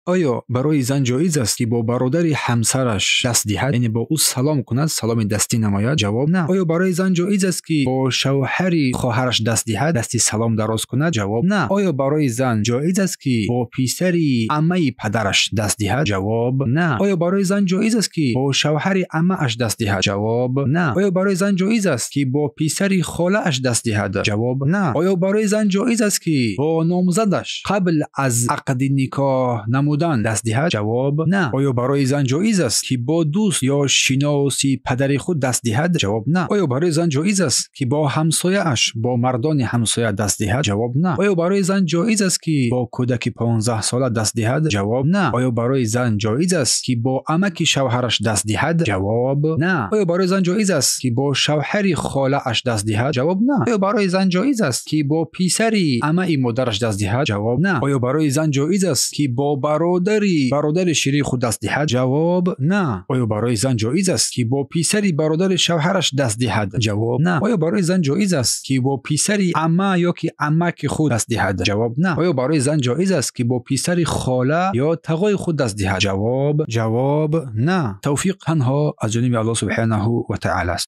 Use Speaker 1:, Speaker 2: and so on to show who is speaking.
Speaker 1: Оё барои зан ҷоиз аст, ки бо бародари ҳамсараш даст диҳад, яъне бо ӯ салом кунад, саломи дастӣ намояд? Ҷавоб: на. Оё барои зан ҷоиз аст, ки бо шавҳари хоҳараш даст диҳад, дасти салом дароз кунад? Ҷавоб: на. Оё барои зан ҷоиз аст, ки бо писари аммаи падараш даст диҳад? Ҷавоб: на. Оё барои зан ҷоиз аст, ки бо шавҳари аммааш даст диҳад? Ҷавоб: на. Оё барои зан ҷоиз аст, ки бо писари холааш даст диҳад? Ҷавоб: на. Оё барои зан ҷоиз аст, ки бо номзадаш қабл аз ақди никоҳ намудан даст диҳад? Ҷавоб: на. Оё барои зан ҷоиз аст, ки бо дӯст ё шиноси падари худ даст диҳад? Ҷавоб: на. Оё барои зан ҷоиз аст, ки бо ҳамсояаш, бо мардони ҳамсоя даст диҳад? Ҷавоб: на. Оё барои зан ҷоиз аст, ки бо кӯдаки 15-сола даст диҳад? Ҷавоб: на. Оё барои зан ҷоиз аст, ки бо амаки шавҳараш даст диҳад? Ҷавоб: на. Оё барои зан ҷоиз аст, ки бо шавҳари холааш даст диҳад? Ҷавоб: на. Оё барои зан ҷоиз аст, ки бо писари амаи модараш даст диҳад? Ҷавоб: на. Оё барои зан ҷоиз аст, ки бо бародари ширии худ даст диҳад? Ҷавоб: на. Оё барои зан ҷоиз аст, ки бо писари бародари шавҳараш даст диҳад? Ҷавоб: на. Оё барои зан ҷоиз аст, ки бо писари амма ё ки амаки худ даст диҳад? Ҷавоб: на. Оё барои зан ҷоиз аст, ки бо писари хола ё тағои худ даст диҳад? Ҷавоб: на. Тавфиқ танҳо аз ҷониби Аллоҳ субҳонаҳу ва таъоло аст.